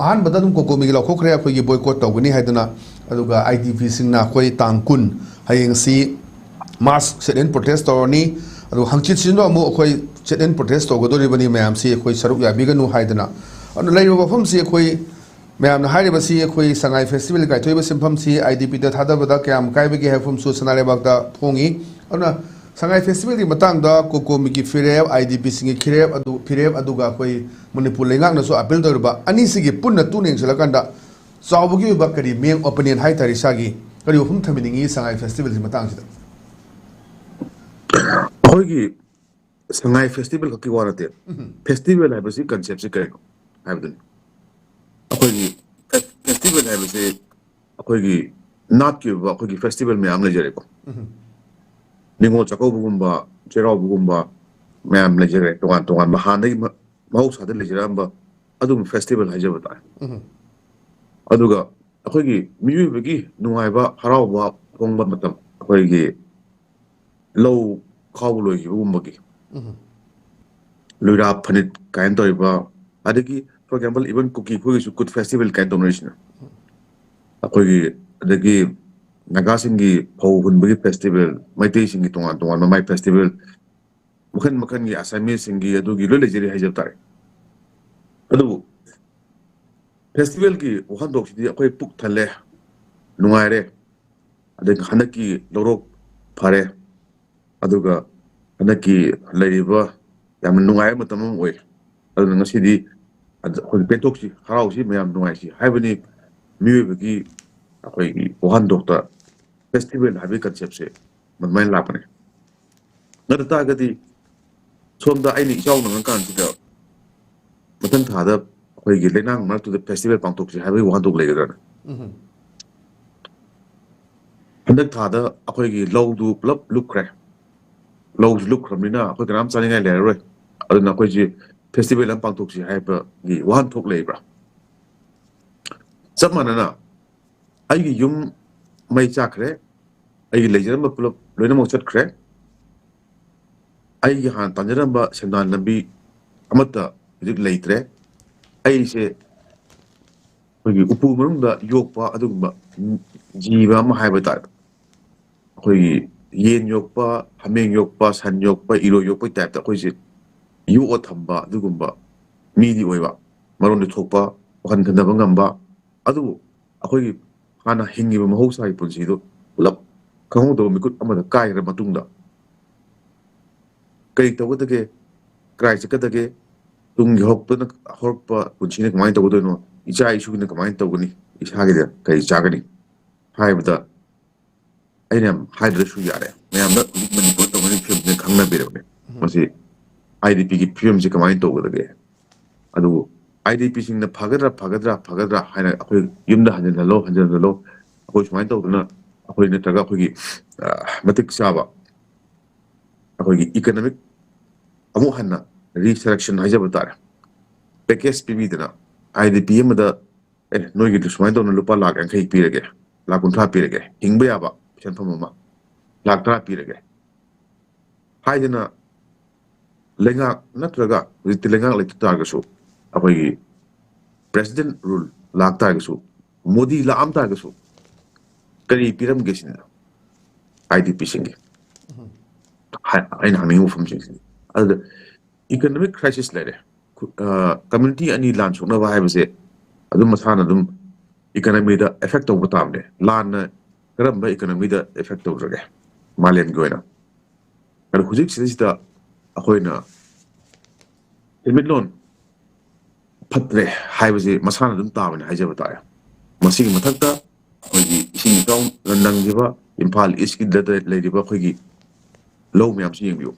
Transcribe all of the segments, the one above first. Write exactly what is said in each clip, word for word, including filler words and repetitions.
ꯑꯍꯥꯟꯕꯗ ꯑꯗꯨꯝ ꯀꯣꯀꯣꯃꯤꯒꯤ ꯂꯧꯊꯣꯛꯈ꯭ꯔꯦ, ꯑꯩꯈꯣꯏꯒꯤ ꯕꯣꯏꯀꯣꯠ ꯇꯧꯒꯅꯤ ꯍꯥꯏꯗꯅ꯫ ꯑꯗꯨꯒ ꯑꯥꯏ ꯗꯤ ꯄꯤꯁꯤꯡꯅ ꯑꯩꯈꯣꯏ ꯇꯥꯡ ꯀꯨꯟ, ꯍꯌꯦꯡꯁꯤ ꯃꯥꯔꯁ ꯁꯤꯠ ꯏꯟ ꯄ꯭ꯔꯣꯇꯦꯁ ꯇꯧꯔꯅꯤ꯫ ꯑꯗꯨꯒ ꯍꯪꯆꯤꯠꯁꯤꯁꯨ ꯑꯃꯨꯛ ꯑꯩꯈꯣꯏ ꯁꯤꯠ ꯏꯟ ꯄ꯭ꯔꯣꯇꯦꯁ ꯇꯧꯒꯗꯣꯔꯤꯕꯅꯤ, ꯃꯌꯥꯝꯁꯤ ꯑꯩꯈꯣꯏ ꯁꯔꯨꯛ ꯌꯥꯕꯤꯒꯅꯨ ꯍꯥꯏꯗꯅ꯫ ꯑꯗꯨꯅ ꯂꯩꯔꯤꯕ ꯋꯥꯐꯝꯁꯤ ꯑꯩꯈꯣꯏ ꯃꯌꯥꯝꯅ ꯍꯥꯏꯔꯤꯕꯁꯤ ꯑꯩꯈꯣꯏ ꯁꯉꯥꯏ ꯐꯦꯁꯇꯤꯚꯦꯜ ꯀꯥꯏꯊꯣꯛꯏꯕ ꯁꯤꯟꯐꯝꯁꯤ ꯑꯥꯏ ꯗꯤ ꯄꯤꯗ ꯊꯥꯗꯕꯗ ꯀꯌꯥꯝ ꯀꯥꯏꯕꯒꯦ ꯍꯥꯏꯕ ꯋꯥꯐꯝꯁꯨ ꯁꯅꯥ ꯂꯩꯕꯥꯛꯇ ꯐꯣꯡꯉꯤ꯫ ꯑꯗꯨꯅ ꯁꯉꯥꯏ ꯐꯦꯁꯇꯤꯚꯦꯜꯒꯤ ꯃꯇꯥꯡꯗ ꯀꯣꯀꯣꯃꯤꯒꯤ ꯐꯤꯔꯦꯞ, ꯑꯥꯏ ꯗꯤ ꯄꯤꯁꯤꯡꯒꯤ ꯐꯤꯔꯦꯞ ꯑꯗꯨ, ꯐꯤꯔꯦꯞ ꯑꯗꯨꯒ ꯑꯩꯈꯣꯏ ꯃꯅꯤꯄꯨꯔ ꯂꯩꯉꯥꯛꯅꯁꯨ ꯑꯄꯤꯜ ꯇꯧꯔꯤꯕ ꯑꯅꯤꯁꯤꯒꯤ ꯄꯨꯟꯅ ꯇꯨꯅ ꯌꯦꯡꯁꯤꯜꯂꯀꯥꯟꯗ ꯆꯥꯎꯕꯒꯤ ꯑꯣꯏꯕ ꯀꯔꯤ ꯃꯦꯟ ꯑꯣꯄꯤꯅꯤꯌꯟ ꯍꯥꯏꯇꯥꯔꯦ ꯏꯁꯥꯒꯤ, ꯀꯔꯤ ꯋꯥꯐꯝ ꯊꯝꯕꯤꯅꯤꯡꯉꯤ ꯁꯉꯥꯏ ꯐꯦꯁꯇꯤꯚꯦꯜꯒꯤ ꯃꯇꯥꯡꯁꯤꯗ? ꯑꯩꯈꯣꯏꯒꯤ ꯁꯉꯥꯏ ꯐꯦꯁꯇꯤꯚꯦꯜ ꯈꯛꯀꯤ ꯋꯥ ꯅꯠꯇꯦ꯫ ꯐꯦꯁꯇꯤꯚꯦꯜ ꯍꯥꯏꯕꯁꯤ ꯀꯟꯁꯦꯞꯁꯤ ꯀꯔꯤꯅꯣ ꯍꯥꯏꯕꯗꯨꯅꯤ꯫ ꯑꯩꯈꯣꯏꯒꯤ ꯐꯦꯁꯇꯤꯚꯦꯜ ꯍꯥꯏꯕꯁꯤ ꯑꯩꯈꯣꯏꯒꯤ ꯅꯥꯠꯀꯤ ꯑꯣꯏꯕ ꯑꯩꯈꯣꯏꯒꯤ ꯐꯦꯁꯇꯤꯚꯦꯜ ꯃꯌꯥꯝ ꯂꯩꯖꯔꯦꯀꯣ꯫ ꯅꯤꯉꯣꯜ ꯆꯥꯛꯀꯧꯕꯒꯨꯝꯕ, ꯆꯩꯔꯥꯎꯕꯒꯨꯝꯕ ꯃꯌꯥꯝ ꯂꯩꯖꯔꯦ꯫ ꯇꯣꯉꯥꯟ ꯇꯣꯉꯥꯟꯕ ꯍꯥꯟꯅꯗꯒꯤ ꯃ-, ꯃꯍꯧꯁꯥꯗ ꯂꯩꯖꯔꯛꯑꯝꯕ ꯑꯗꯨꯒꯨꯝꯕ ꯐꯦꯁꯇꯤꯚꯦꯜ ꯍꯥꯏꯖꯕ ꯇꯥꯔꯦ꯫ ꯑꯗꯨꯒ ꯑꯩꯈꯣꯏꯒꯤ ꯃꯤꯑꯣꯏꯕꯒꯤ ꯅꯨꯡꯉꯥꯏꯕ, ꯍꯔꯥꯎꯕ ꯐꯣꯡꯕ ꯃꯇꯝ, ꯑꯩꯈꯣꯏꯒꯤ ꯂꯧ ꯈꯥꯎꯕ ꯂꯣꯏꯈꯤꯕꯒꯨꯝꯕꯒꯤ, ꯂꯨꯏꯔꯥ ꯐꯅꯤꯠ ꯀꯥꯏꯅ ꯇꯧꯔꯤꯕ, ꯑꯗꯒꯤ, for example, even ꯀꯨꯀꯤ ꯑꯩꯈꯣꯏꯒꯤꯁꯨ ꯀꯨꯠ ꯐꯦꯁꯇꯤꯚꯦꯜ ꯀꯥꯏꯅ ꯇꯧꯅꯔꯤꯁꯤꯅ, ꯑꯩꯈꯣꯏꯒꯤ, ꯑꯗꯒꯤ ꯅꯥꯒꯥꯁꯤꯡꯒꯤ ꯐꯧ ꯍꯨꯟꯕꯒꯤ ꯐꯦꯁꯇꯤꯚꯦꯜ, ꯃꯩꯇꯩꯁꯤꯡꯒꯤ ꯇꯣꯉꯥꯟ ꯇꯣꯉꯥꯟꯕ ꯃꯥꯏ ꯐꯦꯁꯇꯤꯚꯦꯜ, ꯃꯈꯜ ꯃꯈꯜꯒꯤ ꯑꯁꯥꯃꯤꯁꯁꯤꯡꯒꯤ ꯑꯗꯨꯒꯤ ꯂꯣꯏ ꯂꯩꯖꯔꯤ ꯍꯥꯏꯖꯕ ꯇꯥꯔꯦ꯫ ꯑꯗꯨꯕꯨ ꯐꯦꯁꯇꯤꯚꯦꯜꯒꯤ ꯋꯥꯍꯟꯊꯣꯛꯁꯤꯗꯤ ꯑꯩꯈꯣꯏ ꯄꯨꯛ ꯊꯜꯂꯦ, ꯅꯨꯡꯉꯥꯏꯔꯦ, ꯑꯗꯒꯤ ꯍꯟꯗꯛꯀꯤ ꯂꯧꯔꯣꯛ ꯐꯔꯦ, ꯑꯗꯨꯒ ꯍꯟꯗꯛꯀꯤ ꯂꯩꯔꯤꯕ ꯌꯥꯝꯅ ꯅꯨꯡꯉꯥꯏꯕ ꯃꯇꯝ ꯑꯃ ꯑꯣꯏ꯫ ꯑꯗꯨꯅ ꯉꯁꯤꯗꯤ ꯑꯗ ꯑꯩꯈꯣꯏꯒꯤ ꯄꯦꯟꯊꯣꯛꯁꯤ, ꯍꯔꯥꯎꯁꯤ, ꯃꯌꯥꯝ ꯅꯨꯡꯉꯥꯏꯁꯤ ꯍꯥꯏꯕꯅꯤ ꯃꯤꯑꯣꯏꯕꯒꯤ ꯑꯩꯈꯣꯏꯒꯤ ꯋꯥꯍꯟꯊꯣꯛꯇ ꯐꯦꯁꯇꯤꯚꯦꯜ ꯍꯥꯏꯕꯒꯤ ꯀꯟꯁꯦꯞꯁꯦ ꯑꯗꯨꯃꯥꯏꯅ ꯂꯥꯛꯄꯅꯦ꯫ ꯅꯠꯇ ꯇꯥꯔꯒꯗꯤ ꯁꯣꯝꯗ ꯑꯩꯅ ꯏꯆꯥꯎ ꯅꯪꯉꯀꯥꯟꯁꯤꯗ ꯃꯊꯪ ꯊꯥꯗ ꯑꯩꯈꯣꯏꯒꯤ ꯂꯩꯅꯥꯡ ꯃꯔꯛꯇꯨꯗ ꯐꯦꯁꯇꯤꯚꯦꯜ ꯄꯥꯡꯊꯣꯛꯁꯤ ꯍꯥꯏꯕꯒꯤ ꯋꯥꯍꯟꯊꯣꯛ ꯂꯩꯒꯗ꯭ꯔꯥꯅ? ꯍꯟꯗꯛ ꯊꯥꯗ ꯑꯩꯈꯣꯏꯒꯤ ꯂꯧꯗꯨ ꯄꯨꯂꯞ ꯂꯨꯞꯈ꯭ꯔꯦ꯫ ꯂꯧꯁꯤ ꯂꯨꯞꯈ꯭ꯔꯕꯅꯤꯅ ꯑꯩꯈꯣꯏ ꯀꯅꯥꯝ ꯆꯥꯅꯤꯡꯉꯥꯏ ꯂꯩꯔꯔꯣꯏ꯫ ꯑꯗꯨꯅ ꯑꯩꯈꯣꯏꯁꯤ ꯐꯦꯁꯇꯤꯚꯦꯜ ꯑꯃ ꯄꯥꯡꯊꯣꯛꯁꯤ ꯍꯥꯏꯕꯒꯤ ꯋꯥꯍꯟꯊꯣꯛ ꯂꯩꯕ꯭ꯔꯥ? ꯆꯞ ꯃꯥꯟꯅꯅ ꯑꯩꯒꯤ ꯌꯨꯝ ꯃꯩ ꯆꯥꯛꯈ꯭ꯔꯦ, ꯑꯩꯒꯤ ꯂꯩꯖꯔꯝꯕ ꯄꯨꯂꯞ ꯂꯣꯏꯅꯃꯛ ꯆꯠꯈ꯭ꯔꯦ, ꯑꯩꯒꯤ ꯍꯥꯟꯅ ꯇꯥꯟꯖꯔꯝꯕ ꯁꯦꯟꯗꯥꯟ ꯂꯝꯕꯤ ꯑꯃꯠꯇ ꯍꯧꯖꯤꯛ ꯂꯩꯇ꯭ꯔꯦ, ꯑꯩꯁꯦ ꯑꯩꯈꯣꯏꯒꯤ ꯎꯄꯨ ꯃꯅꯨꯡꯗ ꯌꯣꯛꯄ ꯑꯗꯨꯒꯨꯝꯕ ꯖꯤꯕ ꯑꯃ ꯍꯥꯏꯕ ꯇꯥꯔꯦ꯫ ꯑꯩꯈꯣꯏꯒꯤ ꯌꯦꯟ ꯌꯣꯛꯄ, ꯍꯥꯃꯦꯡ ꯌꯣꯛꯄ, ꯁꯟ ꯌꯣꯛꯄ, ꯏꯔꯣꯏ ꯌꯣꯛꯄꯒꯤ ꯇꯥꯏꯞꯇ ꯑꯩꯈꯣꯏꯁꯦ ꯌꯣꯛꯑ ꯊꯝꯕ ꯑꯗꯨꯒꯨꯝꯕ ꯃꯤꯗꯤ ꯑꯣꯏꯕ, ꯃꯔꯣꯟꯗꯤ ꯊꯣꯛꯄ, ꯋꯥꯈꯜ ꯈꯟꯊꯕ ꯉꯝꯕ, ꯑꯗꯨꯕꯨ ꯑꯩꯈꯣꯏꯒꯤ ꯍꯥꯟꯅ ꯍꯤꯡꯉꯤꯕ ꯃꯍꯧꯁꯥꯒꯤ ꯄꯨꯟꯁꯤꯗꯨ ꯄꯨꯂꯞ ꯈꯪꯍꯧꯗꯕ ꯃꯤꯀꯨꯞ ꯑꯃꯗ ꯀꯥꯏꯈ꯭ꯔ ꯃꯇꯨꯡꯗ ꯀꯔꯤ ꯇꯧꯒꯗꯒꯦ, ꯀꯗꯥꯏ ꯆꯠꯀꯗꯒꯦ, ꯇꯨꯡꯒꯤ ꯍꯧꯔꯛꯄꯅ, ꯍꯧꯔꯛꯄ ꯄꯨꯟꯁꯤꯅ ꯀꯃꯥꯏꯅ ꯇꯧꯒꯗꯣꯏꯅꯣ, ꯏꯆꯥ ꯏꯁꯨꯒꯤꯅ ꯀꯃꯥꯏꯅ ꯇꯧꯒꯅꯤ, ꯏꯁꯥꯒꯤꯗ ꯀꯔꯤ ꯆꯥꯒꯅꯤ ꯍꯥꯏꯕꯗ ꯑꯩꯅ ꯌꯥꯝ ꯍꯥꯏꯗ꯭ꯔꯁꯨ ꯌꯥꯔꯦ꯫ ꯃꯌꯥꯝꯅ ꯍꯧꯖꯤꯛ ꯃꯅꯤꯄꯨꯔ ꯇꯧꯅꯔꯤꯕ ꯐꯤꯕꯝꯁꯤꯅ ꯈꯪꯅꯕꯤꯔꯕꯅꯦ꯫ ꯃꯁꯤ ꯑꯥꯏ ꯗꯤ ꯄꯤꯒꯤ ꯐꯤꯕꯝꯁꯤ ꯀꯃꯥꯏꯅ ꯇꯧꯒꯗꯒꯦ? ꯑꯗꯨꯕꯨ ꯑꯥꯏ ꯗꯤ ꯄꯤꯁꯤꯡꯅ ꯐꯒꯗ꯭ꯔꯥ, ꯐꯒꯗ꯭ꯔꯥ, ꯐꯒꯗ꯭ꯔꯥ ꯍꯥꯏꯅ ꯑꯩꯈꯣꯏ ꯌꯨꯝꯗ ꯍꯟꯖꯤꯜꯍꯜꯂꯣ, ꯍꯟꯖꯤꯜꯍꯜꯂꯣ, ꯑꯩꯈꯣꯏ ꯁꯨꯃꯥꯏꯅ ꯇꯧꯗꯅ ꯑꯩꯈꯣꯏ ꯅꯠꯇ꯭ꯔꯒ ꯑꯩꯈꯣꯏꯒꯤ, ꯑ, ꯃꯇꯤꯛ ꯆꯥꯕ ꯑꯩꯈꯣꯏꯒꯤ ꯏꯀꯅꯣꯃꯤꯛ ꯑꯃꯨꯛ ꯍꯟꯅ ꯔꯤꯁꯔꯛꯁꯟ ꯍꯥꯏꯖꯕ ꯇꯥꯔꯦ, ꯄꯦꯀꯦꯖ ꯄꯤꯕꯤꯗꯅ, ꯑꯥꯏ ꯗꯤ ꯄꯤ ꯑꯃꯗ, "ꯑꯦ, ꯅꯣꯏꯒꯤꯗꯨ ꯁꯨꯃꯥꯏꯅ ꯇꯧꯅ ꯂꯨꯄꯥ ꯂꯥꯈ ꯌꯥꯡꯈꯩ ꯄꯤꯔꯒꯦ, ꯂꯥꯈ ꯀꯨꯟꯊ꯭ꯔꯥ ꯄꯤꯔꯒꯦ, ꯍꯤꯡꯕ ꯌꯥꯕ ꯁꯦꯟꯐꯝ ꯑꯃ, ꯂꯥꯈ ꯇꯔꯥ ꯄꯤꯔꯒꯦ" ꯍꯥꯏꯗꯅ, ꯂꯩꯉꯥꯛ ꯅꯠꯇ꯭ꯔꯒ, ꯍꯧꯖꯤꯛꯇꯤ ꯂꯩꯉꯥꯛ ꯂꯩꯇ ꯇꯥꯔꯒꯁꯨ, ꯑꯩꯈꯣꯏꯒꯤ ꯄ꯭ꯔꯦꯁꯤꯗꯦꯟ ꯔꯨꯜ ꯂꯥꯛ ꯇꯥꯔꯒꯁꯨ, ꯃꯣꯗꯤ ꯂꯥꯛꯑꯝ ꯇꯥꯔꯒꯁꯨ, ꯀꯔꯤ ꯄꯤꯔꯝꯒꯦ ꯁꯤꯅꯤꯗ ꯑꯥꯏ ꯗꯤ ꯄꯤꯁꯤꯡꯒꯤ ꯍꯥꯏ-, ꯑꯩꯅ ꯍꯪꯅꯤꯡꯕ ꯋꯥꯐꯝꯁꯤꯡꯁꯤꯅꯤ꯫ ꯑꯗꯨꯗ ꯏꯀꯅꯣꯃꯤꯛ ꯀ꯭ꯔꯥꯏꯁꯤꯁ ꯂꯩꯔꯦ꯫ ꯈꯨ-, ꯑ, ꯀꯝꯃ꯭ꯌꯨꯅꯤꯇꯤ ꯑꯅꯤ ꯂꯥꯟ ꯁꯣꯛꯅꯕ ꯍꯥꯏꯕꯁꯦ ꯑꯗꯨꯝ ꯃꯁꯥꯅ ꯑꯗꯨꯝ ꯏꯀꯅꯣꯃꯤꯗ ꯑꯦꯐꯦꯛ ꯇꯧꯕ ꯇꯥꯕꯅꯦ꯫ ꯂꯥꯟꯅ ꯀꯔꯝꯕ ꯏꯀꯅꯣꯃꯤꯗ ꯑꯦꯐꯦꯛ ꯇꯧꯗ꯭ꯔꯒꯦ ꯃꯥꯂꯦꯝꯒꯤ ꯑꯣꯏꯅ? ꯑꯗꯣ ꯍꯧꯖꯤꯛꯁꯤꯗꯩꯁꯤꯗ ꯑꯩꯈꯣꯏꯅ ꯁꯦꯟꯃꯤꯠꯂꯣꯟ ꯐꯠꯇ꯭ꯔꯦ ꯍꯥꯏꯕꯁꯤ ꯃꯁꯥꯅ ꯑꯗꯨꯝ ꯇꯥꯕꯅꯤ ꯍꯥꯏꯖꯕ ꯇꯥꯔꯦ꯫ ꯃꯁꯤꯒꯤ ꯃꯊꯛꯇ ꯑꯩꯈꯣꯏꯒꯤ ꯏꯁꯤꯡ ꯏꯆꯥꯎ ꯅꯪꯈꯤꯕ ꯏꯝꯐꯥꯜ ꯏꯁꯀꯤꯗ ꯂꯩꯔꯤꯕ ꯑꯩꯈꯣꯏꯒꯤ ꯂꯧ ꯃꯌꯥꯝꯁꯤ ꯌꯦꯡꯕꯤꯌꯨ,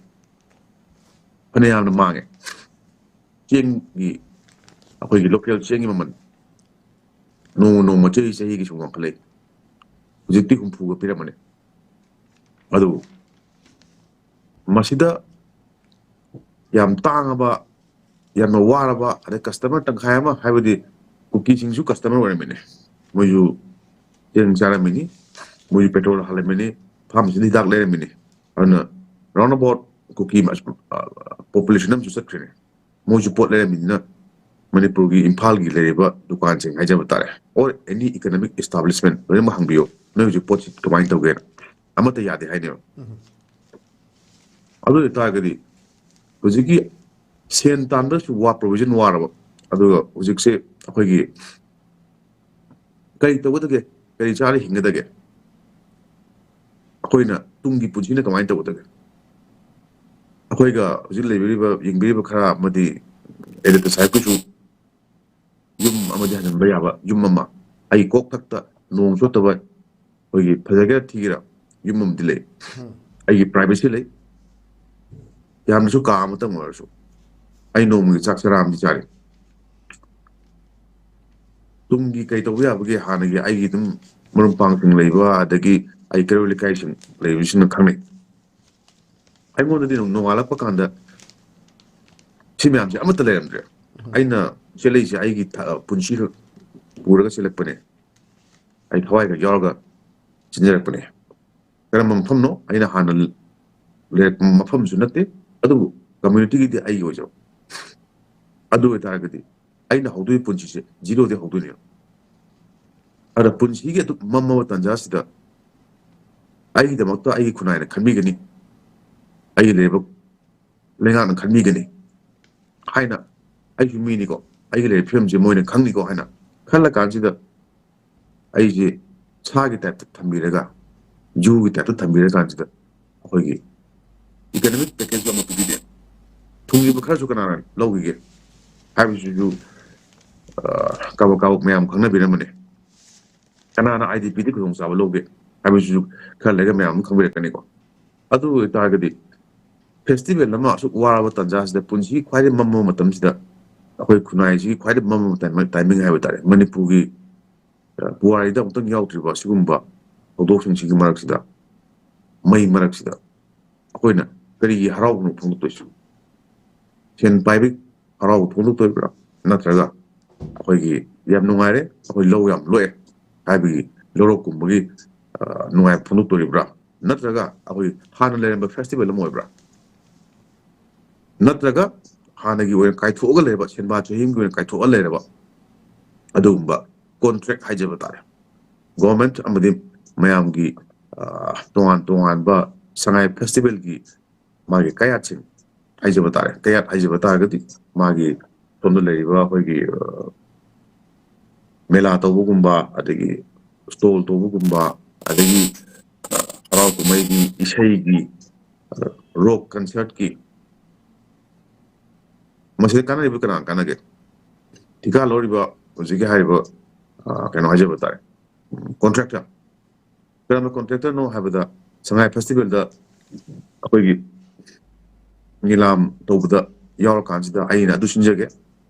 ꯐꯅꯌꯥꯝꯅ ꯃꯥꯡꯉꯦ꯫ ꯆꯦꯡꯒꯤ, ꯑꯩꯈꯣꯏꯒꯤ ꯂꯣꯀꯦꯜ ꯆꯦꯡꯒꯤ ꯃꯃꯜ ꯅꯣꯡꯃ ꯅꯣꯡꯃ, ꯆꯍꯤ ꯆꯍꯤꯒꯤ ꯁꯨꯝ ꯋꯥꯡꯈꯠꯂꯛꯏ꯫ ꯍꯧꯖꯤꯛꯇꯤ ꯍꯨꯝꯐꯨꯒ ꯄꯤꯔꯝꯕꯅꯤ꯫ ꯑꯗꯨꯕꯨ ꯃꯁꯤꯗ ꯌꯥꯝ ꯇꯥꯡꯉꯕ, ꯌꯥꯝꯅ ꯋꯥꯔꯕ, ꯑꯗꯩ ꯀꯁꯇꯃꯔ ꯇꯪꯈꯥꯏ ꯑꯃ, ꯍꯥꯏꯕꯗꯤ ꯀꯨꯀꯤꯁꯤꯡꯁꯨ ꯀꯁꯇꯃꯔ ꯑꯣꯏꯔꯝꯃꯤꯅꯦ꯫ ꯃꯣꯏꯁꯨ ꯆꯦꯡ ꯆꯥꯔꯝꯃꯤꯅꯤ, ꯃꯣꯏꯁꯨ ꯄꯦꯇ꯭ꯔꯣꯜ ꯍꯥꯜꯂꯝꯃꯤꯅꯤ, ꯐꯥꯔꯃꯥꯁꯤꯗ ꯍꯤꯗꯥꯛ ꯂꯩꯔꯝꯃꯤꯅꯤ꯫ ꯑꯗꯨꯅ round about ꯀꯨꯀꯤ ꯃ-, ꯑ, ꯄꯣꯄꯨꯂꯦꯁꯟ ꯑꯃꯁꯨ ꯆꯠꯈ꯭ꯔꯦꯅꯦ꯫ ꯃꯣꯏꯁꯨ ꯄꯣꯠ ꯂꯩꯔꯝꯃꯤꯅꯤꯅ ꯃꯅꯤꯄꯨꯔꯒꯤ ꯏꯝꯐꯥꯜꯒꯤ ꯂꯩꯔꯤꯕ ꯗꯨꯀꯥꯟꯁꯤꯡ ꯍꯥꯏꯖꯕ ꯇꯥꯔꯦ, or any economic establishment ꯂꯣꯏꯅꯃꯛ ꯍꯪꯕꯤꯌꯨ, ꯅꯣꯏ ꯍꯧꯖꯤꯛ ꯄꯣꯠꯁꯤ ꯀꯃꯥꯏꯅ ꯇꯧꯒꯦꯅ꯫ ꯑꯃꯠꯇ ꯌꯥꯗꯦ ꯍꯥꯏꯅꯦꯕ꯫ ꯑꯗꯨ ꯑꯣꯏꯇꯥꯔꯒꯗꯤ ꯍꯧꯖꯤꯛꯀꯤ ꯁꯦꯟ ꯇꯥꯟꯕꯗꯁꯨ ꯋꯥ provision ꯋꯥꯔꯕ, ꯑꯗꯨꯒ ꯍꯧꯖꯤꯛꯁꯦ ꯑꯩꯈꯣꯏꯒꯤ ꯀꯔꯤ ꯇꯧꯒꯗꯒꯦ, ꯀꯔꯤ ꯆꯥꯔ ꯍꯤꯡꯒꯗꯒꯦ, ꯑꯩꯈꯣꯏꯅ ꯇꯨꯡꯒꯤ ꯄꯨꯟꯁꯤꯅ ꯀꯃꯥꯏꯅ ꯇꯧꯒꯗꯒꯦ? ꯑꯩꯈꯣꯏꯒ ꯍꯧꯖꯤꯛ ꯂꯩꯕꯤꯔꯤꯕ, ꯌꯦꯡꯕꯤꯔꯤꯕ ꯈꯔ ꯑꯃꯗꯤ ꯑꯦꯗꯤꯇꯔ ꯁꯥꯍꯦꯕꯀꯤꯁꯨ ꯌꯨꯝ ꯑꯃꯗꯤ ꯍꯟꯖꯤꯟꯕ ꯌꯥꯕ ꯌꯨꯝ ꯑꯃ, ꯑꯩ ꯀꯣꯛꯊꯛꯇ ꯅꯣꯡ ꯆꯣꯠꯇꯕ, ꯑꯩꯈꯣꯏꯒꯤ ꯐꯖꯒꯦꯔꯥ ꯊꯤꯒꯦꯔꯥ ꯌꯨꯝ ꯑꯃꯗꯤ ꯂꯩ꯫ ꯑꯩꯒꯤ privacy ꯂꯩ꯫ ꯌꯥꯝꯅꯁꯨ ꯀꯥ ꯑꯃꯇꯪ ꯑꯣꯏꯔꯁꯨ ꯑꯩ ꯅꯣꯡꯃꯒꯤ ꯆꯥꯛ ꯆꯔꯥ ꯑꯃꯗꯤ ꯆꯥꯔꯤ꯫ ꯇꯨꯡꯒꯤ ꯀꯩ ꯇꯧꯕ ꯌꯥꯕꯒꯦ? ꯍꯥꯟꯅꯒꯤ ꯑꯩꯒꯤ ꯑꯗꯨꯝ ꯃꯔꯨꯞ ꯃꯄꯥꯡꯁꯤꯡ ꯂꯩꯕ, ꯑꯗꯒꯤ ꯑꯩ ꯀꯩꯔꯣꯜ ꯂꯩꯀꯥꯏꯁꯤꯡ ꯂꯩꯕꯁꯤꯡꯅ ꯈꯪꯅꯩ꯫ ꯑꯩꯉꯣꯟꯗꯗꯤ ꯅꯣꯡ-, ꯅꯣꯡꯉꯥꯜꯂꯛꯄ ꯀꯥꯟꯗ ꯁꯤ ꯃꯌꯥꯝꯁꯦ ꯑꯃꯠꯇ ꯂꯩꯔꯝꯗ꯭ꯔꯦ꯫ ꯑꯩꯅ ꯆꯦꯜꯂꯛꯏꯁꯦ ꯑꯩꯒꯤ ꯊ-, ꯄꯨꯟꯁꯤꯈꯛ ꯄꯨꯔꯒ ꯆꯦꯜꯂꯛꯄꯅꯦ꯫ ꯑꯩ ꯊꯋꯥꯏꯈꯛ ꯌꯥꯎꯔꯒ ꯆꯦꯟꯖꯔꯛꯄꯅꯦ꯫ ꯀꯔꯝꯕ ꯃꯐꯝꯅꯣ? ꯑꯩꯅ ꯍꯥꯟꯅ ꯂꯩꯔꯛꯄ ꯃꯐꯝꯁꯨ ꯅꯠꯇꯦ, ꯑꯗꯨꯕꯨ communityꯒꯤꯗꯤ ꯑꯩꯒꯤ ꯑꯣꯏꯖꯕ꯫ ꯑꯗꯨ ꯑꯣꯏꯇꯥꯔꯒꯗꯤ ꯑꯩꯅ ꯍꯧꯗꯣꯏ ꯄꯨꯟꯁꯤꯁꯦ zeroꯗꯤ ꯍꯧꯗꯣꯏꯅꯦꯕ꯫ ꯑꯗ ꯄꯨꯟꯁꯤꯒꯤ ꯑꯗꯨꯛ ꯃꯝꯃꯕ ꯇꯥꯟꯖꯥꯁꯤꯗ ꯑꯩꯒꯤꯗꯃꯛꯇ ꯑꯩꯒꯤ ꯈꯨꯟꯅꯥꯏꯅ ꯈꯟꯕꯤꯒꯅꯤ, ꯑꯩꯒꯤ ꯂꯩꯔꯤꯕ ꯂꯩꯉꯥꯛꯅ ꯈꯟꯕꯤꯒꯅꯤ ꯍꯥꯏꯅ, ꯑꯩꯁꯨ ꯃꯤꯅꯤꯀꯣ, ꯑꯩꯒꯤ ꯂꯩꯔꯤꯕ ꯐꯤꯕꯝꯁꯦ ꯃꯣꯏꯅ ꯈꯪꯅꯤꯀꯣ ꯍꯥꯏꯅ ꯈꯜꯂ ꯀꯥꯟꯁꯤꯗ ꯑꯩꯁꯦ ꯁꯥꯒꯤ typeꯇ ꯊꯝꯕꯤꯔꯒ, zooꯒꯤ typeꯇ ꯊꯝꯕꯤꯔ ꯀꯥꯟꯁꯤꯗ ꯑꯩꯈꯣꯏꯒꯤ economic package ꯑꯃ ꯄꯤꯕꯤꯗꯦ꯫ ꯊꯨꯡꯉꯤꯕ ꯈꯔꯁꯨ ꯀꯅꯥꯅ ꯂꯧꯈꯤꯒꯦ ꯍꯥꯏꯕꯁꯤꯁꯨ, ꯑ, ꯀꯥꯕꯛ ꯀꯥꯕꯛ ꯃꯌꯥꯝ ꯈꯪꯅꯕꯤꯔꯝꯕꯅꯤ꯫ ꯀꯅꯥꯅ IDPꯗꯤ ꯈꯨꯗꯣꯡꯆꯥꯕ ꯂꯧꯒꯦ ꯍꯥꯏꯕꯁꯤꯁꯨ ꯈꯔ ꯂꯩꯔꯒ ꯃꯌꯥꯝ ꯑꯃ ꯈꯪꯕꯤꯔꯛꯀꯅꯤꯀꯣ꯫ ꯑꯗꯨ ꯑꯣꯏꯇꯥꯔꯒꯗꯤ festival ꯑꯃ ꯑꯁꯨꯛ ꯋꯥꯔꯕ ꯇꯥꯟꯖꯥꯁꯤꯗ, ꯄꯨꯟꯁꯤ ꯈ꯭ꯋꯥꯏꯗꯒꯤ ꯃꯝꯃꯕ ꯃꯇꯝꯁꯤꯗ, ꯑꯩꯈꯣꯏ ꯈꯨꯟꯅꯥꯏꯁꯤꯒꯤ ꯈ꯭ꯋꯥꯏꯗꯒꯤ ꯃꯝꯃꯕ time-, timing ꯍꯥꯏꯕ ꯇꯥꯔꯦ, ꯃꯅꯤꯄꯨꯔꯒꯤ, ꯑ, ꯄꯨꯋꯥꯔꯤꯗ ꯑꯃꯨꯛꯇꯪ ꯌꯥꯎꯗ꯭ꯔꯤꯕ ꯑꯁꯤꯒꯨꯝꯕ ꯊꯧꯗꯣꯛꯁꯤꯡꯁꯤꯒꯤ ꯃꯔꯛꯁꯤꯗ, ꯃꯩ ꯃꯔꯛꯁꯤꯗ ꯑꯩꯈꯣꯏꯅ ꯀꯔꯤꯒꯤ ꯍꯔꯥꯎꯕꯅꯣ ꯐꯣꯡꯗꯣꯛꯇꯣꯏꯁꯤꯕꯨ? ꯁꯦꯟ ꯄꯥꯏꯕꯒꯤ ꯍꯔꯥꯎꯕ ꯐꯣꯡꯗꯣꯛꯇꯣꯔꯤꯕ꯭ꯔꯥ? ꯅꯠꯇ꯭ꯔꯒ ꯑꯩꯈꯣꯏꯒꯤ "ꯌꯥꯝ ꯅꯨꯡꯉꯥꯏꯔꯦ, ꯑꯩꯈꯣꯏ ꯂꯧ ꯌꯥꯝ ꯂꯣꯛꯑꯦ" ꯍꯥꯏꯕꯒꯤ ꯂꯧꯔꯣꯛ ꯀꯨꯝꯕꯒꯤ, ꯑ, ꯅꯨꯡꯉꯥꯏꯕ ꯐꯣꯡꯗꯣꯛꯇꯣꯔꯤꯕ꯭ꯔꯥ? ꯅꯠꯇ꯭ꯔꯒ ꯑꯩꯈꯣꯏ ꯍꯥꯟꯅ ꯂꯩꯔꯝꯕ festival ꯑꯃ ꯑꯣꯏꯕ꯭ꯔꯥ? ꯅꯠꯇ꯭ꯔꯒ ꯍꯥꯟꯅꯒꯤ ꯑꯣꯏꯅ ꯀꯥꯏꯊꯣꯛꯑꯒ ꯂꯩꯔꯕ, ꯁꯦꯟꯕꯥ ꯆꯍꯤꯒꯤ ꯑꯣꯏꯅ ꯀꯥꯏꯊꯣꯛꯑ ꯂꯩꯔꯕ ꯑꯗꯨꯒꯨꯝꯕ ꯀꯣꯟꯇ꯭ꯔꯦꯛ ꯍꯥꯏꯖꯕ ꯇꯥꯔꯦ꯫ ꯒꯣꯔꯃꯦꯟ ꯑꯃꯗꯤ ꯃꯌꯥꯝꯒꯤ, ꯑ, ꯇꯣꯉꯥꯟ ꯇꯣꯉꯥꯟꯕ ꯁꯉꯥꯏ ꯐꯦꯁꯇꯤꯚꯦꯜꯒꯤ ꯃꯥꯒꯤ ꯀꯌꯥꯠꯁꯤꯡ ꯍꯥꯏꯖꯕ ꯇꯥꯔꯦ꯫ ꯀꯌꯥꯠ ꯍꯥꯏꯖꯕ ꯇꯥꯔꯒꯗꯤ ꯃꯥꯒꯤ ꯁꯣꯝꯗ ꯂꯩꯔꯤꯕ ꯑꯩꯈꯣꯏꯒꯤ, ꯑ, ꯃꯦꯂꯥ ꯇꯧꯕꯒꯨꯝꯕ, ꯑꯗꯒꯤ ꯁ꯭ꯇꯣꯜ ꯇꯧꯕꯒꯨꯝꯕ, ꯑꯗꯒꯤ, ꯑ, ꯍꯔꯥꯎ ꯀꯨꯝꯍꯩꯒꯤ, ꯏꯁꯩꯒꯤ, ꯑ, ꯔꯣꯛ ꯀꯟꯁꯔꯠꯀꯤ, ꯃꯁꯤꯗ ꯀꯥꯟꯅꯔꯤꯕ ꯀꯅꯥ ꯀꯥꯟꯅꯒꯦ? ꯊꯤꯀꯥ ꯂꯧꯔꯤꯕ ꯍꯧꯖꯤꯛꯀꯤ ꯍꯥꯏꯔꯤꯕ, ꯑ, ꯀꯩꯅꯣ ꯍꯥꯏꯖꯕ ꯇꯥꯔꯦ, ꯎꯝ, ꯀꯣꯟꯇ꯭ꯔꯦꯛꯇꯔ꯫ ꯀꯔꯝꯕ ꯀꯣꯟꯇ꯭ꯔꯦꯛꯇꯔꯅꯣ ꯍꯥꯏꯕꯗ, ꯁꯉꯥꯏ ꯐꯦꯁꯇꯤꯚꯦꯜꯗ ꯑꯩꯈꯣꯏꯒꯤ ꯅꯤꯂꯥꯝ ꯇꯧꯕꯗ ꯌꯥꯎꯔꯀꯥꯟꯁꯤꯗ ꯑꯩꯅ ꯑꯗꯨ ꯁꯤꯟꯖꯒꯦ,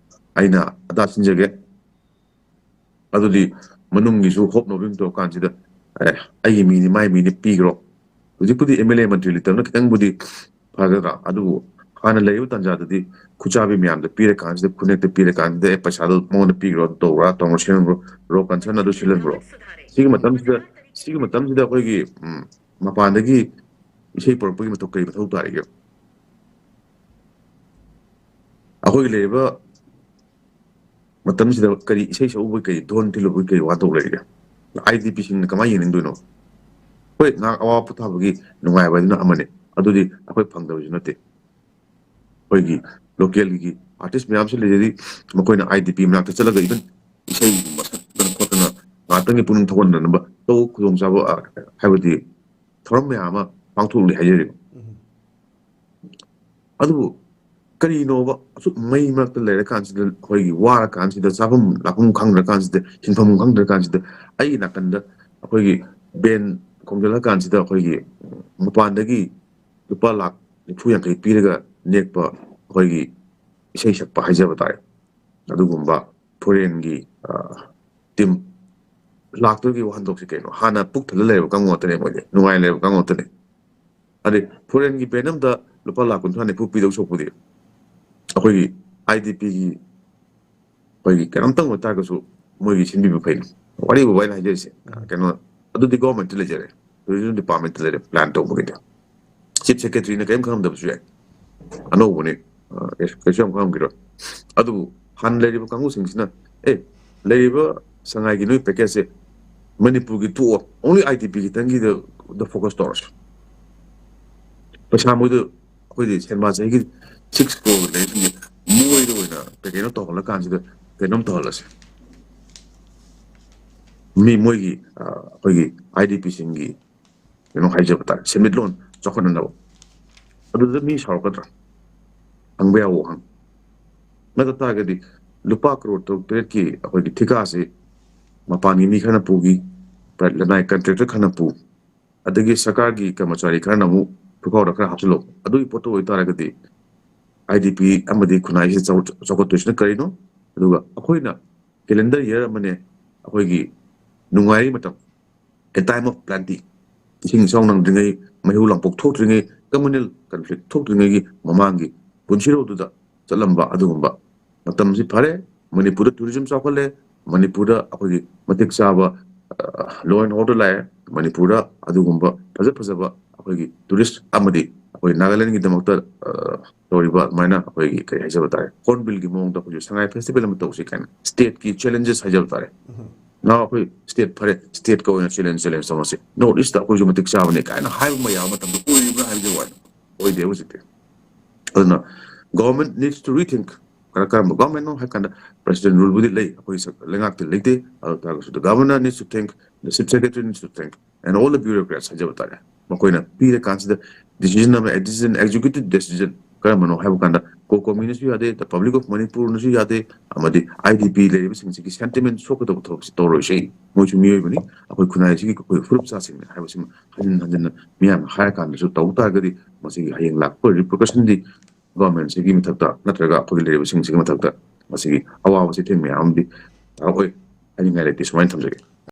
ꯑꯩꯅ ꯑꯗꯥ ꯁꯤꯟꯖꯒꯦ, ꯑꯗꯨꯗꯤ ꯃꯅꯨꯡꯒꯤꯁꯨ ꯍꯣꯞꯅꯕ ꯑꯃ ꯇꯧꯔꯀꯥꯟꯁꯤꯗ, ꯑꯦ, ꯑꯩꯒꯤ ꯃꯤꯅꯤ, ꯃꯥꯏ ꯃꯤꯅꯤ ꯄꯤꯈ꯭ꯔꯣ꯫ ꯍꯧꯖꯤꯛꯄꯨꯗꯤ ꯑꯦꯝ ꯑꯦꯜ ꯑꯦ ꯃꯟꯇ꯭ꯔꯤ ꯂꯩꯇꯕꯅ ꯈꯤꯇꯪꯕꯨꯗꯤ ꯐꯒꯗ꯭ꯔꯥ? ꯑꯗꯨꯕꯨ ꯍꯥꯟꯅ ꯂꯩꯔꯤꯕ ꯇꯥꯟꯖꯥꯗꯗꯤ ꯈꯨꯠꯆꯥꯕꯤ ꯃꯌꯥꯝꯗ ꯄꯤꯔꯀꯥꯟꯁꯤꯗ, ꯈꯨꯅꯦꯛꯇ ꯄꯤꯔꯀꯥꯟꯁꯤꯗ, "ꯑꯦ, ꯄꯩꯁꯥꯗꯣ ꯃꯉꯣꯟꯗ ꯄꯤꯈ꯭ꯔꯣ, ꯑꯗꯨ ꯇꯧꯔꯥ, ꯇꯧꯔꯣ, ꯁꯤꯜꯍꯟꯈ꯭ꯔꯣ, ꯔꯣꯛ ꯀꯟꯁꯔꯟ ꯑꯗꯨ ꯁꯤꯜꯍꯟꯈ꯭ꯔꯣ"꯫ ꯁꯤꯒꯤ ꯃꯇꯝꯁꯤꯗ, ꯁꯤꯒꯤ ꯃꯇꯝꯁꯤꯗ ꯑꯩꯈꯣꯏꯒꯤ, ꯎꯝ, ꯃꯄꯥꯟꯗꯒꯤ ꯏꯁꯩ ꯄꯨꯔꯛꯄꯒꯤ ꯃꯊꯧ, ꯀꯔꯤ ꯃꯊꯧ ꯇꯥꯔꯤꯒꯦ? ꯑꯩꯈꯣꯏꯒꯤ ꯂꯩꯔꯤꯕ ꯃꯇꯝꯁꯤꯗ ꯀꯔꯤ ꯏꯁꯩ ꯁꯛꯎꯕꯒꯤ, ꯀꯔꯤ ꯙꯣꯟ ꯊꯤꯜꯂꯨꯕꯒꯤ ꯀꯔꯤ ꯋꯥꯊꯣꯛ ꯂꯩꯔꯤꯒꯦ? ꯑꯥꯏ ꯗꯤ ꯄꯤꯁꯤꯡꯅ ꯀꯃꯥꯏꯅ ꯌꯦꯡꯅꯤꯡꯗꯣꯏꯅꯣ? ꯍꯣꯏ, ꯉꯥꯏꯍꯥꯛ ꯑꯋꯥ ꯄꯣꯊꯥꯕꯒꯤ ꯅꯨꯡꯉꯥꯏꯕ ꯍꯥꯏꯗꯨꯅ ꯑꯃꯅꯤ, ꯑꯗꯨꯗꯤ ꯑꯩꯈꯣꯏ ꯐꯪꯗꯕꯁꯨ ꯅꯠꯇꯦ꯫ ꯑꯩꯈꯣꯏꯒꯤ ꯂꯣꯀꯦꯜꯒꯤ ꯑꯥꯔꯇꯤꯁ ꯃꯌꯥꯝꯁꯨ ꯂꯩꯖꯔꯤ, ꯃꯈꯣꯏꯅ ꯑꯥꯏ ꯗꯤ ꯄꯤ ꯃꯅꯥꯛꯇ ꯆꯠꯂꯒ ꯏꯚꯟ ꯏꯁꯩꯒꯨꯝꯕ ꯁꯛꯇꯅ ꯈꯣꯠꯇꯅ ꯉꯥꯏꯍꯥꯛꯇꯪꯒꯤ ꯄꯨꯛꯅꯤꯡ ꯊꯧꯒꯠꯅꯅꯕ ꯇꯧꯕ ꯈꯨꯗꯣꯡꯆꯥꯕ, ꯑ, ꯍꯥꯏꯕꯗꯤ ꯊꯧꯔꯝ ꯃꯌꯥꯝ ꯑꯃ ꯄꯥꯡꯊꯣꯛꯂꯤ ꯍꯥꯏꯖꯔꯤꯕ꯫ ꯎꯝ꯫ ꯑꯗꯨꯕꯨ ꯀꯔꯤꯅꯣꯕ ꯑꯁꯨꯛ ꯃꯩ ꯃꯔꯛꯇ ꯂꯩꯔꯀꯥꯟꯁꯤꯗ, ꯑꯩꯈꯣꯏꯒꯤ ꯋꯥꯔꯀꯥꯟꯁꯤꯗ, ꯆꯥꯐꯝ ꯂꯥꯛꯐꯝ ꯈꯪꯗ꯭ꯔꯀꯥꯟꯁꯤꯗ, ꯍꯤꯡꯐꯝ ꯈꯪꯗ꯭ꯔꯀꯥꯟꯁꯤꯗ, ꯑꯩꯒꯤ ꯅꯥꯀꯟꯗ ꯑꯩꯈꯣꯏꯒꯤ ꯕꯦꯟ ꯈꯣꯡꯖꯤꯜꯂꯀꯥꯟꯁꯤꯗ, ꯑꯩꯈꯣꯏꯒꯤ ꯃꯄꯥꯟꯗꯒꯤ ꯂꯨꯄꯥ ꯂꯥꯈ ꯅꯤꯐꯨ ꯌꯥꯡꯈꯩ ꯄꯤꯔꯒ ꯅꯦꯛꯄ ꯑꯩꯈꯣꯏꯒꯤ ꯏꯁꯩ ꯁꯛꯄ ꯍꯥꯏꯖꯕ ꯇꯥꯔꯦ, ꯑꯗꯨꯒꯨꯝꯕ ꯐꯣꯔꯦꯟꯒꯤ, ꯑ, ꯇꯤꯝ ꯂꯥꯛꯇꯣꯏꯒꯤ ꯋꯥꯍꯟꯊꯣꯛꯁꯤ ꯀꯩꯅꯣ? ꯍꯥꯟꯅ ꯄꯨꯛ ꯊꯜꯂ ꯂꯩꯔꯕ ꯀꯥꯡꯕꯨ ꯉꯥꯛꯇꯅꯦ ꯃꯣꯏꯗꯤ, ꯅꯨꯡꯉꯥꯏ ꯂꯩꯔꯕ ꯀꯥꯡꯕꯨ ꯉꯥꯛꯇꯅꯦ꯫ ꯑꯗꯩ ꯐꯣꯔꯦꯟꯒꯤ ꯕꯦꯟ ꯑꯝꯗ ꯂꯨꯄꯥ ꯂꯥꯈ ꯀꯨꯟꯊ꯭ꯔꯥ ꯅꯤꯐꯨ ꯄꯤꯗꯧ ꯁꯔꯨꯛꯄꯨꯗꯤ, ꯑꯩꯈꯣꯏꯒꯤ ꯑꯥꯏ ꯗꯤ ꯄꯤꯒꯤ ꯑꯩꯈꯣꯏꯒꯤ ꯀꯩꯅꯣꯝꯇꯪ ꯑꯣꯏꯇꯥꯔꯒꯁꯨ ꯃꯣꯏꯒꯤ ꯁꯤꯟꯕꯤꯕ ꯐꯩ꯫ ꯋꯥꯔꯤꯕꯨ ꯑꯩꯅ ꯍꯥꯏꯖꯔꯤꯁꯦ, ꯎꯝ꯫ ꯀꯩꯅꯣ, ꯑꯗꯨꯗꯤ ꯒꯣꯔꯃꯦꯟꯇ ꯂꯩꯖꯔꯦ, ꯇꯨꯔꯤꯖꯝ ꯗꯤꯄꯥꯔꯠꯃꯦꯟꯇ ꯂꯩꯔꯦ ꯄ꯭ꯂꯥꯟ ꯇꯧꯕꯒꯤꯗꯤ꯫ ꯆꯤꯐ ꯁꯦꯀ꯭ꯔꯦꯇꯔꯤꯅ ꯀꯔꯤꯝ ꯈꯪꯉꯝꯗꯕꯁꯨ ꯌꯥꯏ, ꯑꯅꯧꯕꯅꯤ꯫ ꯑ, ꯑꯦ, ꯀꯩꯁꯨ ꯌꯥꯝ ꯈꯪꯉꯝꯈꯤꯔꯣꯏ꯫ ꯑꯗꯨꯕꯨ ꯍꯥꯟꯅ ꯂꯩꯔꯤꯕ ꯀꯥꯡꯕꯨꯁꯤꯡꯁꯤꯅ, "ꯑꯦ, ꯂꯩꯔꯤꯕ ꯁꯉꯥꯏꯒꯤ ꯅꯣꯏ package ꯁꯦ ꯃꯅꯤꯄꯨꯔꯒꯤ ꯇꯣꯛꯑꯣ, only I D P ꯈꯤꯇꯪꯒꯤꯗ focus ꯇꯧꯔꯁꯤ꯫ ꯄꯩꯁꯥ ꯃꯣꯏꯗ, ꯑꯩꯈꯣꯏꯗꯤ ꯁꯦꯟꯃꯥ ꯆꯍꯤꯒꯤ six crore ꯂꯩꯔꯤꯁꯤꯡꯁꯦ ꯃꯣꯏꯗ ꯑꯣꯏꯅ ꯀꯩ ꯀꯩꯅꯣ ꯇꯧꯍꯜꯂꯀꯥꯟꯁꯤꯗ ꯀꯩꯅꯣꯝ ꯇꯧꯍꯜꯂꯁꯤ꯫ ꯃꯤ ꯃꯣꯏꯒꯤ, ꯑ, ꯑꯩꯈꯣꯏꯒꯤ I D P ꯁꯤꯡꯒꯤ ꯀꯩꯅꯣ ꯍꯥꯏꯖꯕ ꯇꯥꯔꯦ, ꯁꯦꯟꯃꯤꯠꯂꯣꯟ ꯆꯥꯎꯈꯠꯅꯅꯕ"꯫ ꯑꯗꯨꯗ ꯃꯤ ꯁꯥꯎꯔꯛꯀꯗ꯭ꯔꯥ? ꯍꯪꯕ ꯌꯥꯕ ꯋꯥꯍꯪ꯫ ꯅꯠꯇ ꯇꯥꯔꯒꯗꯤ ꯂꯨꯄꯥ ꯀꯔꯣꯔ ꯇꯔꯨꯛ ꯇꯔꯦꯠꯀꯤ ꯑꯩꯈꯣꯏꯒꯤ ꯊꯤꯀꯥꯁꯤ ꯃꯄꯥꯟꯒꯤ ꯃꯤ ꯈꯔꯅ ꯄꯨꯈꯤ, ꯂꯅꯥꯏ contractor ꯈꯔꯅ ꯄꯨ, ꯑꯗꯒꯤ ꯁꯔꯀꯥꯔꯒꯤ ꯀꯔꯃꯆꯥꯔꯤ ꯈꯔꯅ ꯑꯃꯨꯛ ꯄꯨꯈꯥꯎꯗ ꯈꯔ ꯍꯥꯞꯆꯤꯜꯂꯣ꯫ ꯑꯗꯨꯒꯤ ꯄꯣꯠꯇꯨ ꯑꯣꯏꯇꯥꯔꯒꯗꯤ I D P ꯑꯃꯗꯤ ꯈꯨꯟꯅꯥꯏꯁꯤ ꯆꯥꯎ-, ꯆꯥꯎꯈꯠꯇꯣꯏꯁꯤꯅ ꯀꯔꯤꯅꯣ? ꯑꯗꯨꯒ ꯑꯩꯈꯣꯏꯅ calendar year ꯑꯃꯅꯦ, ꯑꯩꯈꯣꯏꯒꯤ ꯅꯨꯡꯉꯥꯏꯔꯤ ꯃꯇꯝ, a time of plenty, ꯏꯁꯤꯡ ꯏꯆꯥꯎ ꯅꯪꯗ꯭ꯔꯤꯉꯩ, ꯃꯩꯍꯧ ꯂꯥꯡꯄꯣꯛ ꯊꯣꯛꯇ꯭ꯔꯤꯉꯩ, communal conflict ꯊꯣꯛꯇ꯭ꯔꯤꯉꯩꯒꯤ ꯃꯃꯥꯡꯒꯤ ꯄꯨꯟꯁꯤꯔꯣꯜꯗꯨꯗ ꯆꯠꯂꯝꯕ ꯑꯗꯨꯒꯨꯝꯕ ꯃꯇꯝꯁꯤ ꯐꯔꯦ꯫ ꯃꯅꯤꯄꯨꯔꯗ tourism ꯆꯥꯎꯈꯠꯂꯦ, ꯃꯅꯤꯄꯨꯔꯗ ꯑꯩꯈꯣꯏꯒꯤ ꯃꯇꯤꯛ ꯆꯥꯕ, ꯑ, law and order ꯂꯥꯛꯑꯦ, ꯃꯅꯤꯄꯨꯔꯗ ꯑꯗꯨꯒꯨꯝꯕ ꯐꯖ ꯐꯖꯕ ꯑꯩꯈꯣꯏꯒꯤ tourist ꯑꯃꯗꯤ ꯑꯩꯈꯣꯏ ꯅꯥꯒꯥꯂꯦꯟꯒꯤꯗꯃꯛꯇ, ꯑ, ꯇꯧꯔꯤꯕ ꯑꯗꯨꯃꯥꯏꯅ ꯑꯩꯈꯣꯏꯒꯤ ꯀꯔꯤ ꯍꯥꯏꯖꯕ ꯇꯥꯔꯦ, Hornbill ꯒꯤ ꯃꯑꯣꯡꯗ ꯑꯩꯈꯣꯏꯁꯨ ꯁꯉꯥꯏ festival ꯑꯃ ꯇꯧꯁꯤ ꯀꯥꯏꯅ state ꯀꯤ challenges ꯍꯥꯏꯖꯕ ꯇꯥꯔꯦ꯫ ꯅꯍꯥꯟ ꯑꯩꯈꯣꯏ state ꯐꯔꯦ, state ꯀ ꯑꯣꯏꯅ challenge, challenge ꯇꯧꯅꯁꯤ, North East ꯇ ꯑꯩꯈꯣꯏꯁꯨ ꯃꯇꯤꯛ ꯆꯥꯕꯅꯤ ꯀꯥꯏꯅ ꯍꯥꯏꯕ ꯑꯃ ꯌꯥꯕ ꯃꯇꯝꯗ ꯑꯣꯏꯔꯤꯕ꯭ꯔꯥ ꯍꯥꯏꯕꯗꯤ ꯋꯥꯅꯤ, ꯑꯣꯏꯗꯦ ꯍꯧꯖꯤꯛꯇꯤ꯫ ꯑꯗꯨꯅ government needs to rethink꯫ ꯀꯔ-, ꯀꯔꯝꯕ government ꯅꯣ ꯍꯥꯏ ꯀꯥꯟꯗ president rule ꯕꯨꯗꯤ ꯂꯩ, ꯑꯩꯈꯣꯏ ꯁ-, ꯂꯩꯉꯥꯛꯇꯤ ꯂꯩꯇꯦ꯫ ꯑꯗꯨ ꯇꯥꯔꯒꯁꯨ the governor needs to think, the chief secretary needs to think, and all the bureaucrats ꯍꯥꯏꯖꯕ ꯇꯥꯔꯦ꯫ ꯃꯈꯣꯏꯅ ꯄꯤꯔꯀꯥꯟꯁꯤꯗ decision ꯑꯃ, decision, executive decision ꯀꯔꯝꯕꯅꯣ ꯍꯥꯏꯕ ꯀꯥꯟꯗ COCOMI ꯅꯁꯨ ꯌꯥꯗꯦ, the Public of Manipur ꯅꯁꯨ ꯌꯥꯗꯦ, ꯑꯃꯗꯤ I D P ꯂꯩꯔꯤꯕꯁꯤꯡꯁꯤꯒꯤ sentiment ꯁꯣꯛꯀꯗꯧꯕ ꯊꯕꯛꯁꯤ ꯇꯧꯔꯣꯏꯁꯦ꯫ ꯃꯣꯏꯁꯨ ꯃꯤꯑꯣꯏꯕꯅꯤ, ꯑꯩꯈꯣꯏ ꯈꯨꯟꯅꯥꯏꯁꯤꯒꯤ ꯑꯩꯈꯣꯏ ꯐꯨꯔꯨꯞ ꯆꯥꯁꯤꯡꯅꯤ ꯍꯥꯏꯕꯁꯤꯃ ꯍꯟꯖꯤꯟ ꯍꯟꯖꯤꯟꯅ ꯃꯤꯌꯥꯝꯅ ꯍꯥꯏꯔ ꯀꯥꯟꯗꯁꯨ ꯇꯧ ꯇꯥꯔꯒꯗꯤ ꯃꯁꯤꯒꯤ ꯍꯌꯦꯡ ꯂꯥꯛꯄ repercussion ꯗꯤ government ꯁꯤꯒꯤ ꯃꯊꯛꯇ ꯅꯠꯇ꯭ꯔꯒ ꯑꯩꯈꯣꯏꯒꯤ ꯂꯩꯔꯤꯕꯁꯤꯡꯁꯤꯒꯤ ꯃꯊꯛꯇ ꯃꯁꯤꯒꯤ ꯑꯋꯥꯕ ꯆꯩꯊꯦꯡ ꯃꯌꯥꯝ ꯑꯃꯗꯤ ꯇꯥꯔꯛꯑꯣꯏ ꯍꯥꯏꯅꯤꯡꯉꯥꯏ ꯂꯩꯇꯦ꯫ ꯁꯨꯃꯥꯏꯅ ꯊꯝꯖꯒꯦ꯫